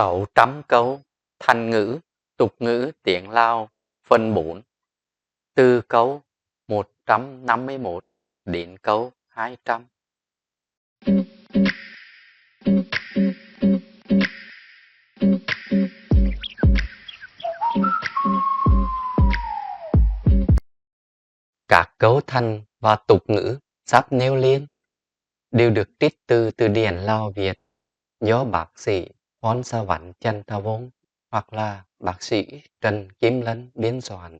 Sáu trăm câu thành ngữ, tục ngữ tiếng Lào phần bốn. Từ câu một trăm năm mươi mốt đến câu hai trăm. Các câu thành và tục ngữ sắp nêu lên đều được trích từ từ điển Lào Việt do bác sĩ Pon Sa Văn Chan Tha Vong hoặc là bác sĩ Trần Kim Lân biên soạn,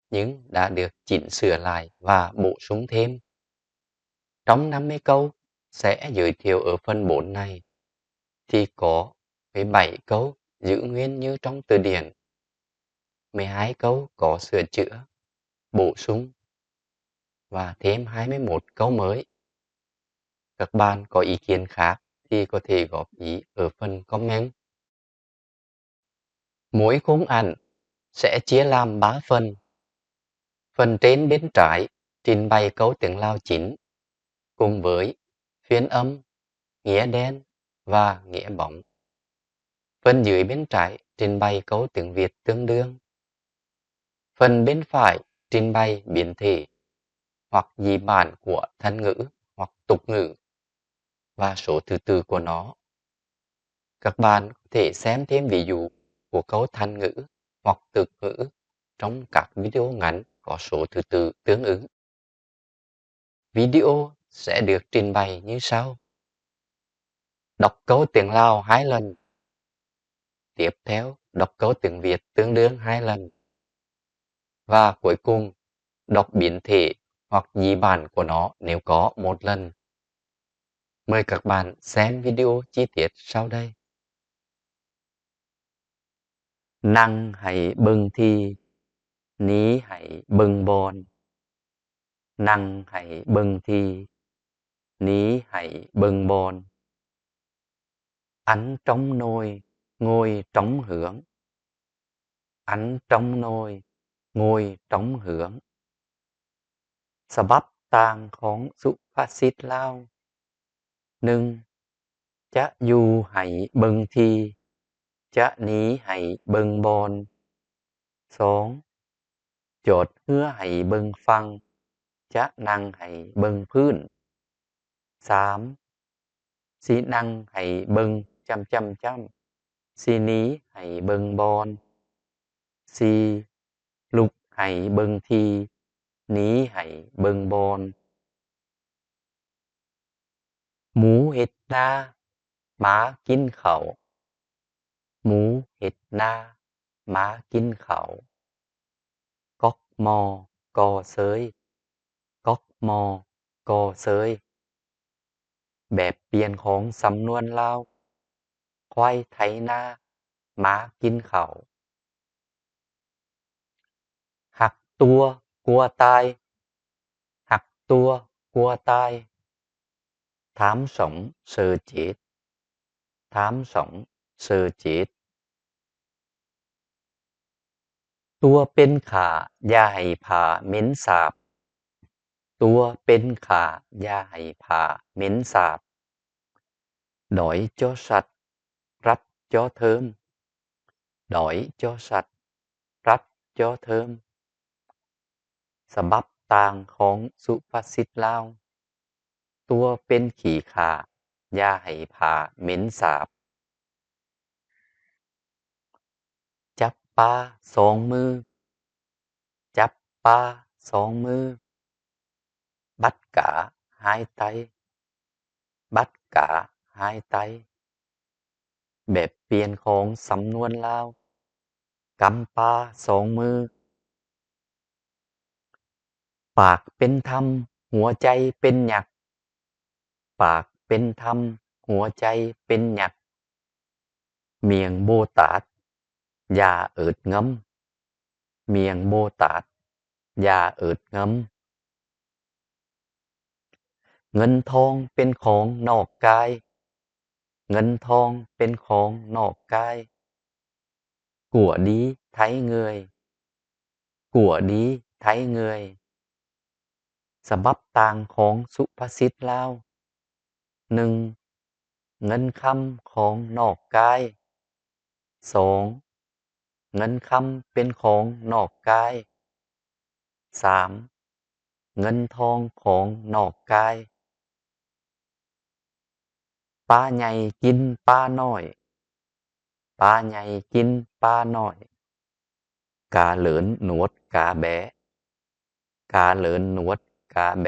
nhưng đã được chỉnh sửa lại và bổ sung thêm. Trong năm mươi câu sẽ giới thiệu ở phần bốn này, thì có mười bảy câu giữ nguyên như trong từ điển, mười hai câu có sửa chữa, bổ sung và thêm hai mươi mốt câu mới. Các bạn có ý kiến khác thì có thể góp ý ở phần comment. Mỗi khung ảnh sẽ chia làm ba phần. Phần trên bên trái trình bày câu tiếng Lào chính cùng với phiên âm, nghĩa đen và nghĩa bóng. Phần dưới bên trái trình bày câu tiếng Việt tương đương. Phần bên phải trình bày biến thể hoặc dị bản của thành ngữ hoặc tục ngữ và số thứ tự của nó. Các bạn có thể xem thêm ví dụ của câu thành ngữ hoặc tục ngữ trong các video ngắn có số thứ tự tương ứng. Video sẽ được trình bày như sau. Đọc câu tiếng Lào hai lần. Tiếp theo, đọc câu tiếng Việt tương đương hai lần. Và cuối cùng, đọc biến thể hoặc dị bản của nó nếu có một lần. Mời các bạn xem video chi tiết sau đây. Nang hai bưng thi, ní hai bưng bon. Nang hai bưng thi, ní hai bưng bon. Ăn trong nồi, ngồi trong hương. Ăn trong nồi, ngồi trong hương. ສະບັບຕ່າງຂອງສຸພາສິດລາວ. ໜຶ່ງ ຈະຢູ່ໃຫ້ເບິ່ງທີ ຈະໜີໃຫ້ເບິ່ງບ່ອນ. ສອງ ຈອດເຮືອໃຫ້ເບິ່ງຝັ່ງ ຈະນັ່ງໃຫ້ເບິ່ງພື້ນ. ສາມ ຊິນັ່ງໃຫ້ເບິ່ງຈ້ຳໆໆ ຊິໜີໃຫ້ເບິ່ງບ່ອນ. ສີ່ ລຸກໃຫ້ເບິ່ງທີ ໜີໃຫ້ເບິ່ງບ່ອນ. ໝູເຮັດນາ ໝາກິນເຂົ້າ. ໝູເຮັດນາ ໝາກິນເຂົ້າ. ກອກໝໍ້ກໍເຊີຍ ກອກໝໍ້ກໍເຊີຍ. ແບບປ່ຽນຂອງສຳນວນລາວ ຄວາຍໄຖນາ ໝາກິນເຂົ້າ. ຮັກຕົວກົວຕາຍ ຮັກຕົວກົວຕາຍ. ຖາມສອງເຊີເຈັດ ຖາມສອງເຊີເຈັດ. ຕົວເປັນຂ້າຢ່າໃຫ້ຜ້າເໝັນສາບ ຕົວເປັນຂ້າຢ່າໃຫ້ຜ້າເໝັນສາບ. ດອຍຈໍສັດ ຣັດຈໍເທີມ ດອຍຈໍສັດ ຣັດຈໍເທີມ. ສະບັບຕ່າງຂອງສຸພາສິດລາວ ຕົວເປັນຂີ້ຂ້າຢ່າໃຫ້ຜ້າເໝັນສາບ. ຈັບປາສອງມື ຈັບປາສອງມື. ບັດກາຫາຍໄຕ ບັດກາຫາຍໄຕ. ແບບປ່ຽນຂອງສຳນວນລາວ ກຳປາສອງມື. ປາກເປັນທຳ ຫົວໃຈເປັນຫຍັກ ປາກເປັນທຳ ຫົວໃຈເປັນຫຍັກ. ມຽງໂບຕາດ ຢ່າເອິດງຳ ມຽງໂບຕາດ ຢ່າເອິດງຳ. ເງິນທອງເປັນຂອງນອກກາຍ ເງິນທອງເປັນຂອງນອກກາຍ. ກົວດີໄທເງື່ອຍ ກົວດີໄທເງື່ອຍ. ສະບັບຕ່າງຂອງສຸພາສິດລາວ ໜຶ່ງ ເງິນຄຳຂອງນອກກາຍ ສອງ ເງິນຄຳເປັນຂອງນອກກາຍ. ສາມ ເງິນທອງຂອງນອກກາຍ. ປາໃຫຍ່ກິນປານ້ອຍ, ປາໃຫຍ່ກິນປານ້ອຍ, ກາເຫຼີນໜວດກາແບ, ກາເຫຼີນໜວດກາແບ.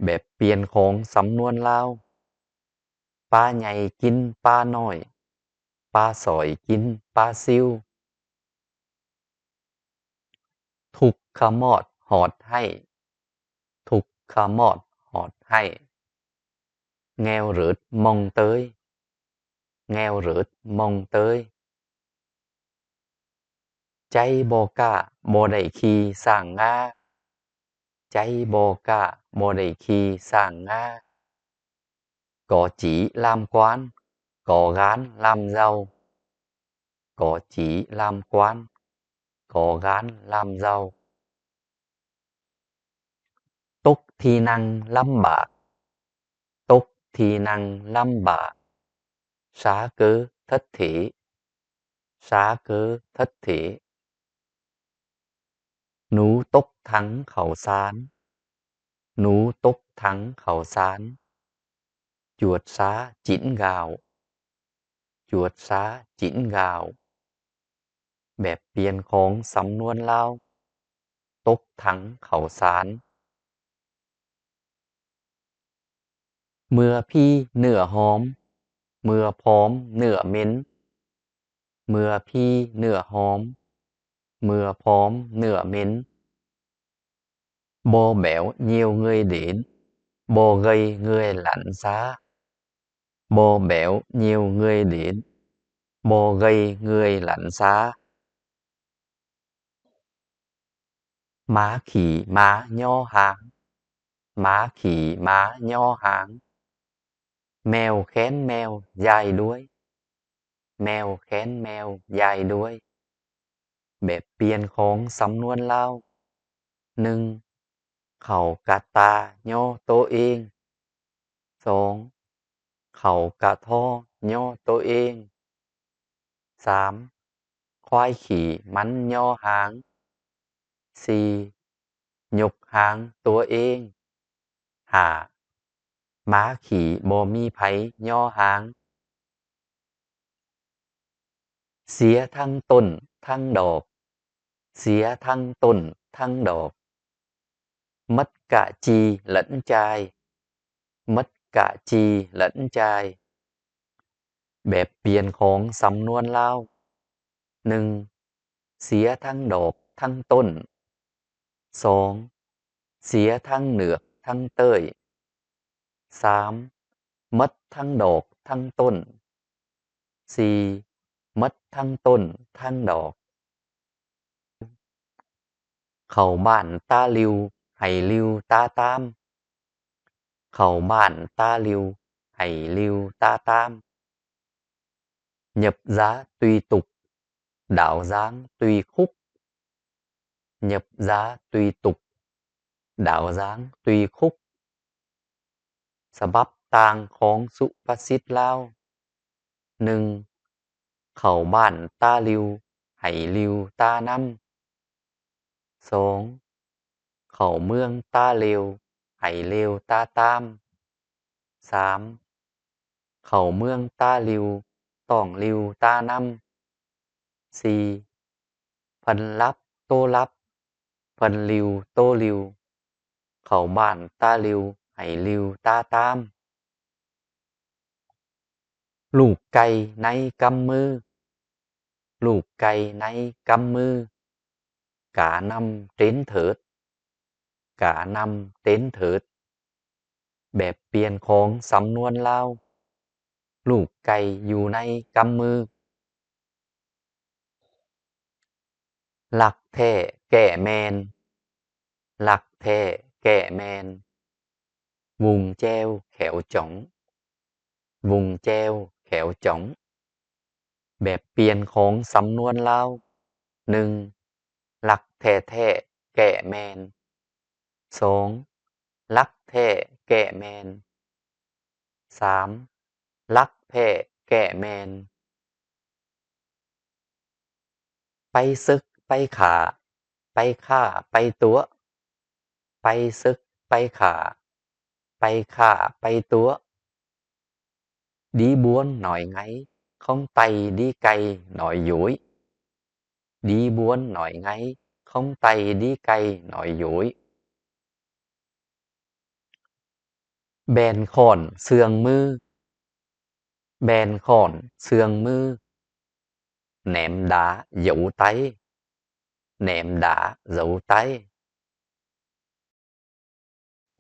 ແບບປ່ຽນຂອງສຳນວນລາວ. ປາໃຫຍ່ກິນປານ້ອຍ, ປາສອຍກິນປາຊິວ. ທຸກຂະມອດຫອດໄຫ້, ທຸກຂະມອດຫອດໄຫ້, ແງວເຫຼີດມອງເຕີຍ, ແງວເຫຼີດມອງເຕີຍ. ໃຈບໍ່ກ້າບໍ່ໄດ້ຂີ່ຊ້າງງາ, ໃຈບໍ່ກ້າບໍ່ໄດ້ຂີ່ຊ້າງງາ. ກໍຈີລາມກວານ, ກໍງານລາມເຍົາ, ກໍຈີລາມກວານ, ກໍງານລາມເຍົາ. ຕົກທີ່ນັ່ງລຳບາກ, ຕົກທີ່ນັ່ງລຳບາກ, ສາເກີທັດເຖ, ສາເກີທັດເຖ. ໜູຕົກຖັງເຂົ້າສານ, ໜູຕົກຖັງເຂົ້າສານ, ຈວດສາຈິນງາວ, ຈວດສາຈິນງາວ. ແບບປ່ຽນຂອງສຳນວນລາວ. ຕົກຖັງເຂົ້າສານ. ເມື່ອພີເນື້ອຫອມ, ເມື່ອຜອມເນື້ອເໝັນ, ເມື່ອພີເນື້ອຫອມ, ເມື່ອຜອມເນື້ອເໝັນ. ບໍ່ແບວຍ່ຽວເງີຍເດນ, ບໍ່ເງີຍເງືອຍຫຼັນຊາ, ບໍ່ແບວຍ່ຽວເງືອຍເດນ, ບໍ່ເງີຍເງືອຍຫຼັນຊາ. ໝາຂີ່ໝາຍໍຫາງ, ໝາຂີ່ໝາຍໍຫາງ, ແມວແຄ້ນແມວຢາຍດ້ວຍ, ແມວແຄ້ນແມວຢາຍດ້ວຍ. ແບບປ່ຽນຂອງສຳນວນລາວ. ໜຶ່ງ ເຂົາກະຕາຍໍໂຕເອງ. ສອງ ເຂົາກະທໍຍໍໂຕເອງ. ສາມ ຄວາຍຂີ່ມັນຍໍຫາງ. ສີ່ ຍົກຫາງຕົວເອງ. ຫ້າ ໝາຂີ່ບໍ່ມີໃຜຍໍຫາງ. ເສຍທັງຕົ້ນທັງດອກ, ເສຍທັງຕົ້ນທັງດອກ, ໝົດກະຈີ່ເລິນຈ່າຍ, ໝົດກະຈີ່ເລິນຈ່າຍ. ແບບປ່ຽນຂອງສຳນວນລາວ. ໜຶ່ງ ເສຍທັງດອກທັງຕົ້ນ. ສອງ ເສຍທັງເໜືອກທັງເຕີຍ. ສາມ ໝົດທັງດອກທັງຕົ້ນ. ສີ່ ໝົດທັງຕົ້ນທັງດອກ. ເຂົ້າບ້ານຕາລິວ ໃຫ້ລິວຕາຕາມ. ເຂົ້າບ້ານຕາລິວ ໃຫ້ລິວຕາຕາມ. 入座對讀, 入座對讀. 入座對讀, 入座對讀. ສະບັບຕ່າງຂອງສຸພາສິດລາວ. ໜຶ່ງ ເຂົ້າບ້ານຕາລິວ ໃຫ້ລິວຕານຳ. ສອງ ເຂົ້າເມືອງຕາຫຼຽວ ໃຫ້ຫຼຽວຕາຕາມ. ສາມ ເຂົ້າເມືອງຕາລິວ ຕ້ອງລິວຕານຳ. ສີ່ ເພິ່ນຫຼັບໂຕຫຼັບ ເພິ່ນລິວໂຕລິວ. ເຂົ້າບ້ານຕາລິວ ໃຫ້ລິວຕາຕາມ. ລູກໄກ່ໃນກຳມື, ລູກໄກ່ໃນກຳມື. ການຳເຕັນເຖີດ, ການຳເຕັນເຖີດ. ແບບປ່ຽນຂອງສຳນວນລາວ. ລູກໄກ່ຢູ່ໃນກຳມື. ລັກແທ້ແກ້ແມ່ນ, ລັກແທ້ແກ້ແມ່ນ. ວຸງແຈວແຂວຈອງ, ວຸງແຈວແຂວຈອງ. ແບບປ່ຽນຂອງສຳນວນລາວ. ໜຶ່ງ ລັກແທ້ໆແກ້ແມ່ນ. ສອງ ລັກແທ້ແກ້ແມ່ນ. ສາມ ລັກແທ້ແກ້ແມ່ນ. ໄປເສິກໄປຂ້າ ໄປຂ້າໄປຕົວະ ໄປເສິກໄປຂ້າ ໄປຂ້າໄປຕົວະ ດີບວນໜ້ອຍໄງ ຂອງໄຕດີໄກ່ໜ້ອຍຢູຍ ດີບວນໜ້ອຍໄງ ຂອງໄຕດີໄກ່ໜ້ອຍຢູຍ ແບນຄ້ອນເຊື່ອງມື ແບນຄ້ອນເຊື່ອງມື ແໜມດາເຢາໄຕ ແໜມດາເຢາໄຕ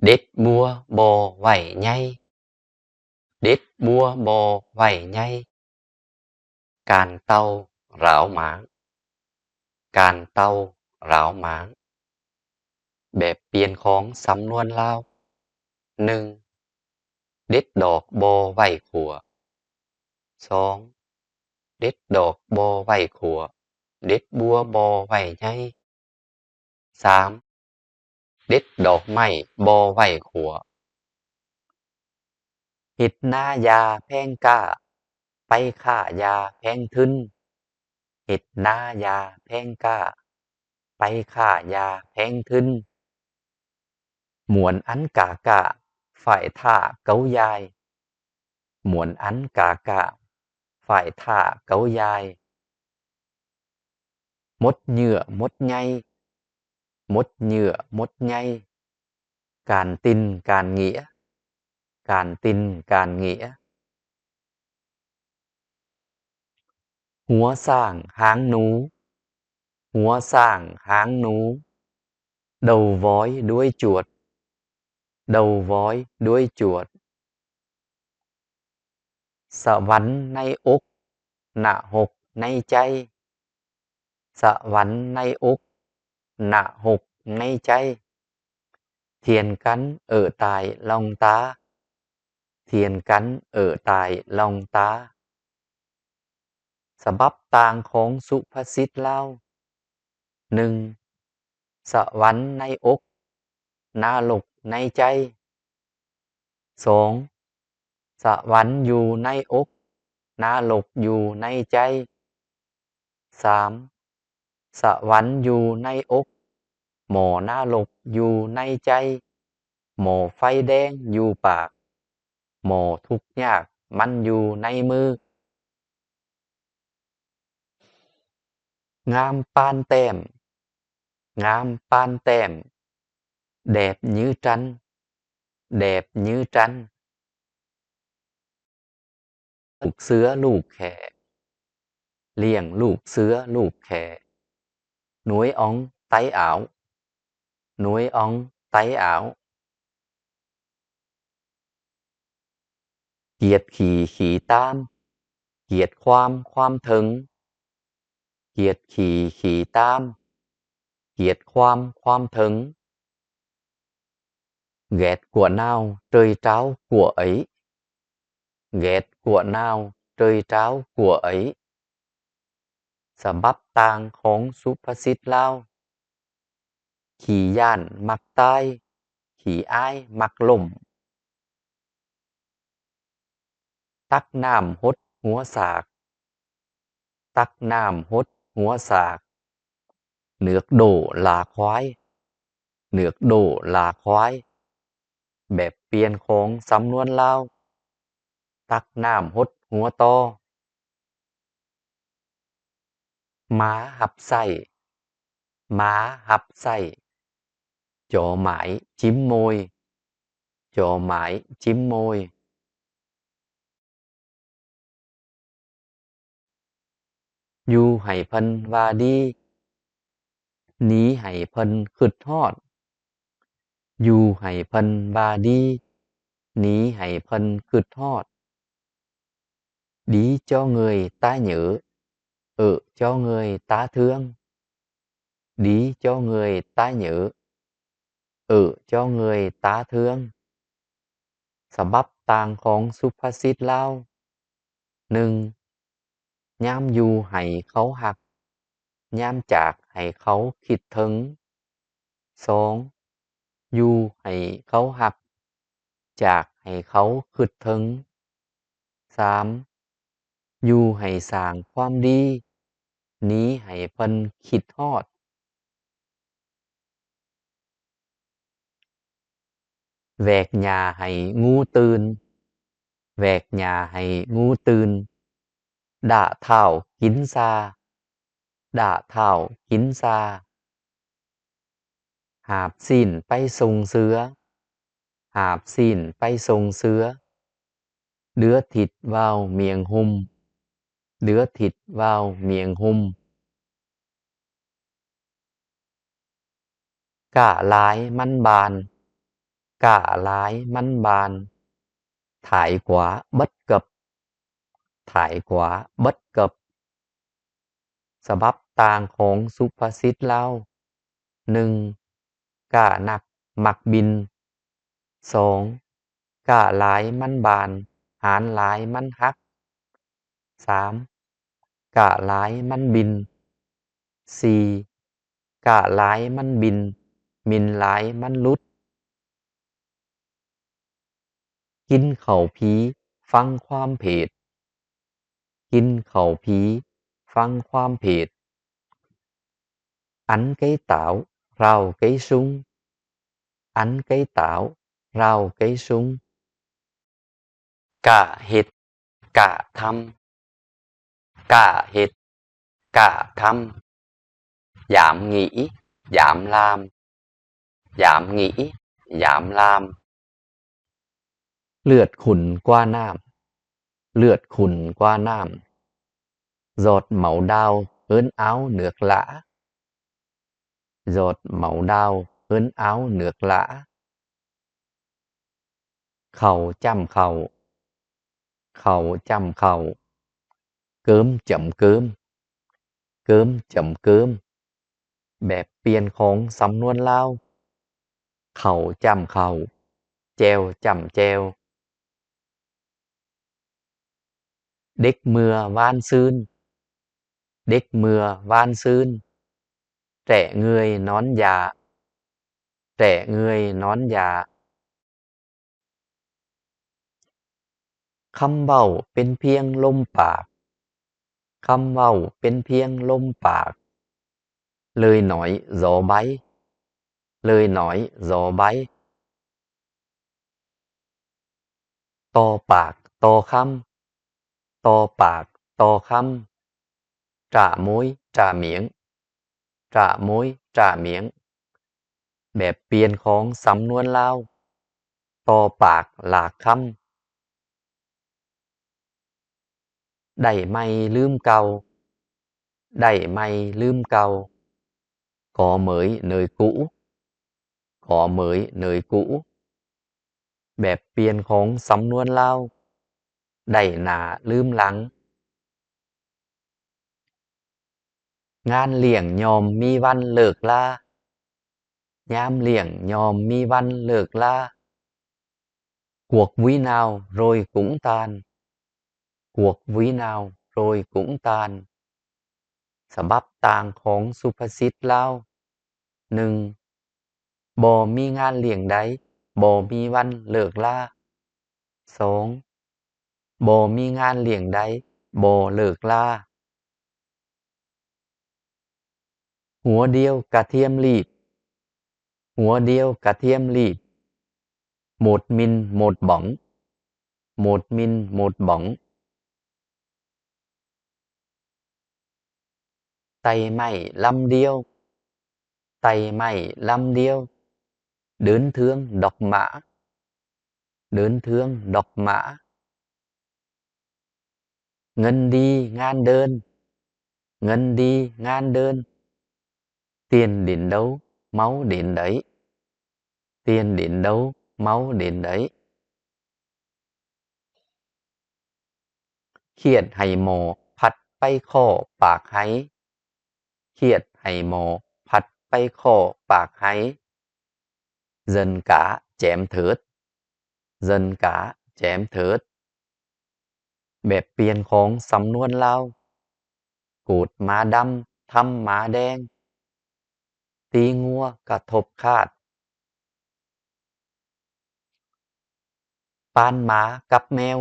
ເດັດບົວບໍ່ໄຫວໃຫຍ່ ເດັດບົວບໍ່ໄຫວໃຫຍ່ ການເຕົ່າລາວໝາງ ການເຕົ່າລາວໝາງ ແບບປ່ຽນຂອງສຳນວນລາວ ໜຶ່ງ ເດັດດອກບໍ່ໄຫວຂົວ ສອງ ເດັດດອກບໍ່ໄຫວຂົວ ເດັດບົວບໍ່ໄຫວໃຫຍ່ ສາມ ເດັດດອກໄມ້ບໍ່ໄຫວຂົວ ເຮັດນາຢ່າແພງກ້າ ໄປຄ້າຢ່າແພງທຶນ ເຮັດນາຢ່າແພງກ້າ ໄປຄ້າຢ່າແພງທຶນ ໝວນອັນກາກະ ຝ້າຍທ່າເກົາຢາຍ ໝວນອັນກາກະ ຝ້າຍທ່າເກົາຢາຍ ໝົດເຫຍື່ອໝົດໃຍ ໝົດເຫຍື່ອໝົດໃຍ ການຕິນການເຫງືອ ການຕິນການເຫງືອ ຫົວຊ້າງຫາງໜູ ຫົວຊ້າງຫາງໜູ ເດົາວອຍດ້ວຍຈວດ ເດົາວອຍດ້ວຍຈວດ ສະຫວັນໃນອົກ ນະຮົກໃນໃຈ ສະຫວັນໃນອົກ ນະຮົກໃນໃຈ ທຽນກັນເອີຕາຍລອງຕາ ທຽນກັນເອີຕາຍລອງຕາ ສະບັບຕ່າງຂອງສຸພາສິດລາວ ໜຶ່ງ ສະຫວັນໃນອົກ ນະລົກໃນໃຈ ສອງ ສະຫວັນຢູ່ໃນອົກ ນະລົກຢູ່ໃນໃຈ ສາມ ສະຫວັນຢູ່ໃນອົກ ໝໍ້ນະລົກຢູ່ໃນໃຈ ໝໍ້ໄຟແດງຢູ່ປາກ ໝໍ້ທຸກຍາກມັນຢູ່ໃນມື ງາມປານແຕ້ມ ງາມປານແຕ້ມ ແດບຍືຕຣັນ ແດບຍືຕຣັນ ລູກເສືອລູກແຂ້ ລ້ຽງລູກເສືອລູກແຂ້ ໜວຍອອງໄຕອາວ ໜວຍອອງໄຕອາວ ກຽດຂີ້ຂີ້ຕາມ ກຽດຄວາມຄວາມເຖິງ ກຽດຂີ້ຂີ້ຕາມ ກຽດຄວາມຄວາມເຖິງ ແກດກົວໜາວເຕີຍຕາວກົວເອີຍ ແກດກົວໜາວເຕີຍຕາວກົວເອີຍ ສະບັບຕ່າງຂອງສຸພາສິດລາວ ຂີ້ຢ້ານມັກຕາຍ ຂີ້ອາຍມັກລົ້ມ ຕັກນ້ຳຫົດຫົວສາກ ຕັກນ້ຳຫົດຫົວສາກ ເໜືອກໂດຫຼາຄວາຍ ເໜືອກໂດຫຼາຄວາຍ ແບບປ່ຽນຂອງສຳນວນລາວ ຕັກນ້ຳຫົດຫົວຕໍ່ ໝາຮັບໃຊ້ ໝາຮັບໃຊ້ ຈໍໝາຍຈິ້ມໂມຍ ຈໍໝາຍຈິ້ມໂມຍ ຢູ່ໃຫ້ເພິ່ນວ່າດີ ໜີໃຫ້ເພິ່ນຄຶດຮອດ ຢູ່ໃຫ້ເພິ່ນວ່າດີ ໜີໃຫ້ເພິ່ນຄຶດຮອດ Đi cho người ta nhớ, ở cho người ta thương. Đi cho người ta nhớ, ở cho người ta thương. ສະບັບຕ່າງຂອງສຸພາສິດລາວ ໜຶ່ງ ຍາມຢູ່ໃຫ້ເຂົາຮັກ, ຍາມຈາກໃຫ້ເຂົາຄິດເຖິງ. ສອງ ຢູ່ໃຫ້ເຂົາຮັກ, ຈາກໃຫ້ເຂົາຄິດເຖິງ. ສາມ ຢູ່ໃຫ້ສ້າງຄວາມດີ, ໜີໃຫ້ເພິ່ນຄິດຮອດ. ແຫວກຫຍ້າໃຫ້ງູຕື່ນ, ແຫວກຫຍ້າໃຫ້ງູຕື່ນ, ດະທ້າວກິນຊາ, ດະທ້າວກິນຊາ. ຫາບຊີ້ນໄປສົ່ງເສືອ, ຫາບຊີ້ນໄປສົ່ງເສືອ, ເດືອທິດວາວມຽງຮຸ່ມ, ເດືອທິດວາວມຽງຮຸ່ມ. ກ້າຫຼາຍມັນບານ, ກ້າຫຼາຍມັນບານ, ຖ່າຍກວ່າເບິດເກີບ, ຖ່າຍກວ່າເບິດເກີບ. ສະບັບຕ່າງຂອງສຸພາສິດລາວ. ໜຶ່ງ ກ້າໜັກມັກບິນ. ສອງ ກ້າຫຼາຍມັນບານ, ຫານຫຼາຍມັນຫັກ. ສາມ ກ້າຫຼາຍມັນບິນ. ສີ່ ກ້າຫຼາຍມັນບິນ, ມິນຫຼາຍມັນຫຼຸດ. ກິນເຂົ້າຜີ ຟັງຄວາມເພດ, ກິນເຂົ້າຜີ ຟັງຄວາມເພດ. ອັນໄກຕາວ ຣາວໄກຊຸງ, ອັນໄກຕາວ ຣາວໄກຊຸງ. ກ້າເຮັດ ກ້າທຳ, ກ້າເຮັດ ກ້າທຳ. ຢາມຫງີ ຢາມລາມ, ຢາມຫງີ ຢາມລາມ. ເລືອດຂຸ້ນກວ່ານ້ຳ, ເລືອດຂຸ້ນກວ່ານ້ຳ. ຢອດເມົາດາວ ເອີ້ນອາວເໜືອກຫຼາ, ຢອດເມົາດາວ ເອີ້ນອາວເໜືອກຫຼາ. ເຂົ້າຈ້ຳເຂົ້າ, ເຂົ້າຈ້ຳເຂົ້າ, ເກີມຈ້ຳເກີມ, ເກີມຈ້ຳເກີມ. ແບບປ່ຽນຂອງສຳນວນລາວ. ເຂົ້າຈ້ຳເຂົ້າ, ແຈ່ວຈ້ຳແຈ່ວ. ເດັກເມື່ອວານຊືນ, ເດັກເມື່ອວານຊືນ. ແຕະເງື່ອຍນອນຢາ, ແຕະເງື່ອຍນອນຢາ. ຄຳເວົ້າເປັນພຽງລົມປາກ, ຄຳເວົ້າເປັນພຽງລົມປາກ. ເລີຍໜອຍ ຢໍໃບ, ເລີຍໜອຍ ຢໍໃບ. ຕໍ່ປາກຕໍ່ຄຳ, ຕໍ່ປາກຕໍ່ຄຳ. ຕຣາໂມຍຕຣາໝຽງ, ຕຣາໂມຍຕຣາໝຽງ. ແບບປ່ຽນຂອງສຳນວນລາວ. ຕໍ່ປາກຫຼາກຄຳ. ໄດ້ໃໝ່ລືມເກົ່າ, ໄດ້ໃໝ່ລືມເກົ່າ. ກໍເໝີຍເນີຍກຸ, ກໍເໝີຍເນີຍກຸ. ແບບປ່ຽນຂອງສຳນວນລາວ. ໄດ້ໜ້າລືມຫຼັງ. ງານລ້ຽງຍ່ອມມີວັນເລີກລາ, ຍາມລ້ຽງຍ່ອມມີວັນເລີກລາ. ກວກຫວີນາວໂຣຍກຸງຕານ, ກວກຫວີນາວໂຣຍກຸງຕານ. ສະບັບຕ່າງຂອງສຸພາສິດລາວ. ໜຶ່ງ ບໍ່ມີງານລ້ຽງໃດ ບໍ່ມີວັນເລີກລາ. ສອງ ບໍ່ມີງານລ້ຽງໃດບໍ່ເລີກລາ. ຫົວດຽວກະທຽມລີບ, ຫົວດຽວກະທຽມລີບ. ໝົດມິນໝົດບອງ, ໝົດມິນໝົດບອງ. ໄຕ່ໄມ້ລຳດຽວ, ໄຕ່ໄມ້ລຳດຽວ. ເດີນເທືອງດອກໝາ, ເດີນເທືອງດອກໝາ. ເງິນດີງານເດີນ, ເງິນດີງານເດີນ. ຕຽນດິນເດົາເມົາດິນໄດ, ຕຽນດິນເດົາເມົາດິນໄດ. ຄຽດໃຫ້ໝໍ້ພັດໄປຂໍ້ປາກໄຮ, ຄຽດໃຫ້ໝໍ້ພັດໄປຂໍ້ປາກໄຮ. ເຢິນກາແຈມເຖີດ, ເຢິນກາແຈມເຖີດ. ແບບປ່ຽນຂອງສຳນວນລາວ. ໂກດໝາດຳ ທຳໝາແດງ, ຕີງົວກະທົບຄາດ. ປານໝາກັບແມວ,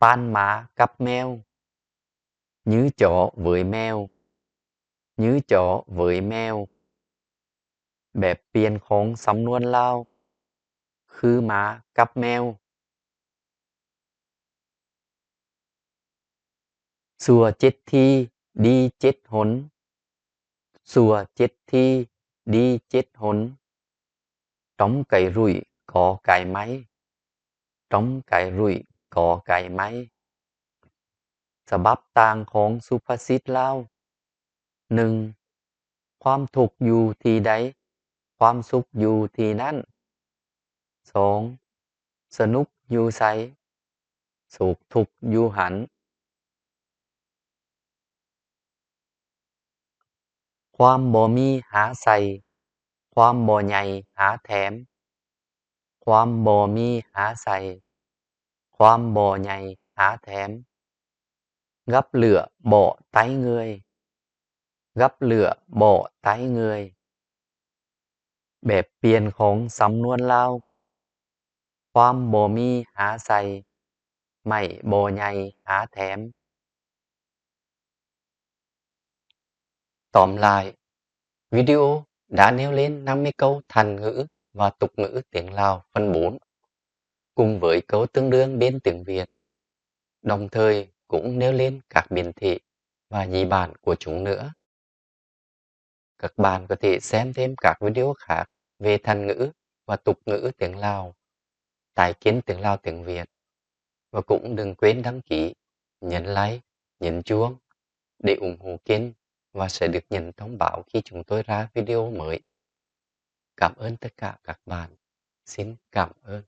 ປານໝາກັບແມວ. Nhứ chó với mèo. Nhứ chó với mèo. ແບບປ່ຽນຂອງສຳນວນລາວ ຄືໝາກັບແມວ. Sửa chết thì đi chết hồn. Sửa chết thì đi chết hồn. Trống cái rủi có cái may. Trống cái rủi có cái may. ສະບັບຕ່າງຂອງສຸພາສິດລາວ. ໜຶ່ງ ຄວາມທຸກຢູ່ທີ່ໃດ ຄວາມສຸກຢູ່ທີ່ນັ້ນ. ສອງ ສະໜຸກຢູ່ໃສ ໂສກທຸກຢູ່ຫັ້ນ. ຄວາມບໍ່ມີຫາໃສ່ ຄວາມບໍ່ໃຫຍ່ຫາແຖມ. ຄວາມບໍ່ມີຫາໃສ່ ຄວາມບໍ່ໃຫຍ່ຫາແຖມ. Gắp lửa bỏ tay người. Gắp lửa bỏ tay người. ແບບປ່ຽນຂອງສຳນວນລາວ ຄວາມບໍ່ມີຫາໃສ່ ໄມ້ບໍ່ໃຫຍ່ຫາແຖມ. Tóm lại, video đã nêu lên năm mươi câu thành ngữ và tục ngữ tiếng Lào phần bốn, cùng với câu tương đương bên tiếng Việt, đồng thời cũng nêu lên các biến thể và dị bản của chúng nữa. Các bạn có thể xem thêm các video khác về thành ngữ và tục ngữ tiếng Lào tại kênh Tiếng Lào Tiếng Việt. Và cũng đừng quên đăng ký, nhấn like, nhấn chuông để ủng hộ kênh và sẽ được nhận thông báo khi chúng tôi ra video mới. Cảm ơn tất cả các bạn. Xin cảm ơn.